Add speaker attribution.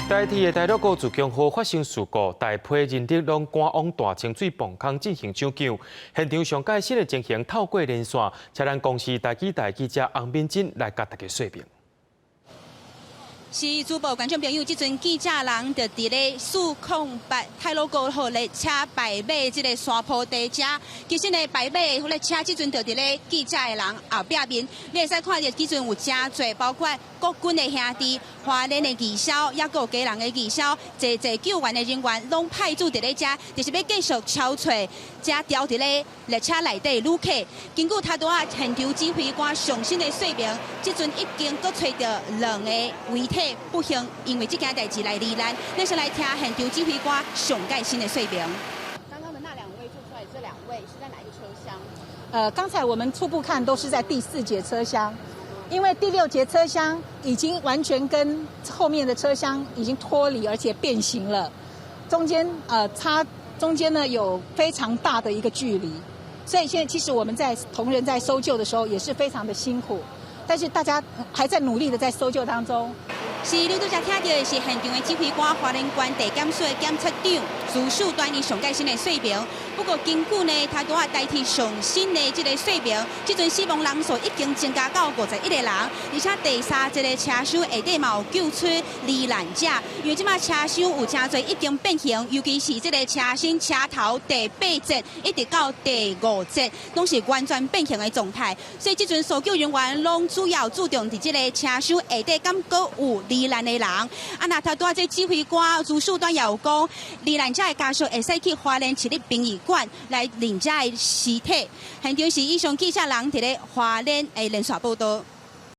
Speaker 1: 台鐵的太魯閣自強號發生事故，大批人力攏趕往大清水磅空進行搶救。現場上蓋新的情形透過連線，請咱公視台語台記者洪敏珍來佮大家說明。
Speaker 2: 是主播觀眾朋友，這陣記者人就佇咧408太魯閣號列車敗尾這个山坡地遮。其實呢，敗尾的列車這陣就佇咧記者的人後壁面，你會使看著這陣有誠濟，包括國軍的兄弟、花蓮的義消，抑閣有家人的義消，濟濟救援的人員攏派駐佇咧遮，就是欲繼續搜揣遮牢佇咧列車內底旅客。根據拄仔現場指揮官上新的說明，這陣已經閣揣著兩个遺體。不幸因為這件代誌來罹難，咱先來聽現場指揮官上蓋新的說明。
Speaker 3: 剛剛的那兩位救出來，這兩位是在哪一個車廂？
Speaker 4: 剛才我們初步看都是在第四節車廂，因為第六節車廂已經完全跟後面的車廂已經脫離，而且變形了，中間差中間呢有非常大的一個距離，所以現在其實我們在同仁在搜救的時候也是非常的辛苦，但是大家還在努力的在搜救當中。
Speaker 2: 是，你拄才聽著的是現場的指揮官花蓮縣地檢署的檢察長朱秀端伊上蓋新的說明。不過根據呢，拄仔台鐵上新的這个說明，這陣死亡人數已經增加到51個人，而且第三節的車廂下底嘛有救出罹難者。因為這擺車廂有誠濟已經變形，尤其是這个車身車頭第八節一直到第五節，攏是完全變形的狀態。所以這陣搜救人員攏主要注重佇這个車廂下底，敢閣有罹難的人。啊，若拄仔這指揮官朱秀端也有講，罹難者的家屬會使去花蓮市立殯儀館來認遮的屍體。現場是以上記者人佇咧花蓮的連線報道。